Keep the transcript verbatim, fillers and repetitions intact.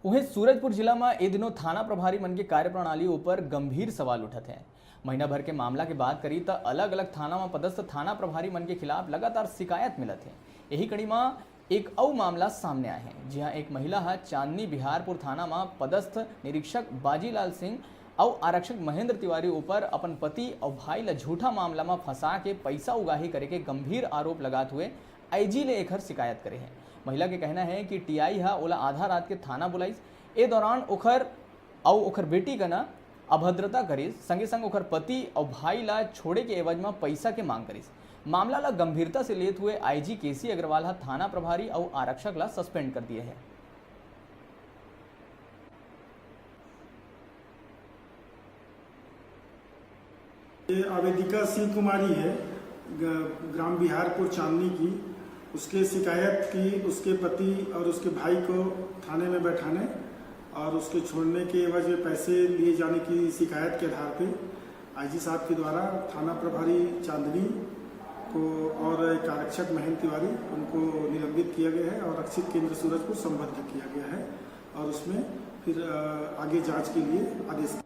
उहें, सूरजपुर जिला म ए दिनों थाना प्रभारी मन के कार्यप्रणाली ऊपर गंभीर सवाल उठत हे। महीना भर के मामला के बात करी, त अलग-अलग थाना म पदस्थ थाना प्रभारी मन के खिलाफ लगातार शिकायत मिलत हे। यही कड़ी म एक अउ मामला सामने आए हे, जिहां एक महिला ह चांदनी बिहारपुर थाना म पदस्थ निरीक्षक बाजीलाल सिंह अउ आरक्षक महेंद्र तिवारी ऊपर अपन पति अउ भाई ल झूठा मामला म फंसा के पैसा उगाही करे के गंभीर आरोप लगात हुए आईजी ले एखर शिकायत करे हे। महिला के कहना हे कि टीआई ह ओला आधा रात के थाना बुलाइस। ए दौरान ओखर अउ ओखर बेटी कना अभद्रता करिस, संगे संग ओखर पति अउ भाई ला छोड़े के एवज म पइसा के मांग करिस। मामला ला गंभीरता से लेत हुए आईजी केसी अग्रवाल ह थाना प्रभारी अउ आरक्षक ला सस्पेंड कर दिए हे। ये आवेदिका सिंह कुमारी है, ग- ग्राम बिहारपुर चांदनी की। उसके शिकायत की उसके पति और उसके भाई को थाने में बैठाने और उसके छोड़ने के एवज में पैसे लिए जाने की शिकायत के आधार पे आईजी साहब के द्वारा थाना प्रभारी चांदनी को और एक आरक्षक महेंद्र तिवारी, उनको निलंबित किया गया है और आरक्षित केंद्र सूरजपुर संबद्ध किया गया है और उसमें फिर अ, आगे जांच के लिए आदेश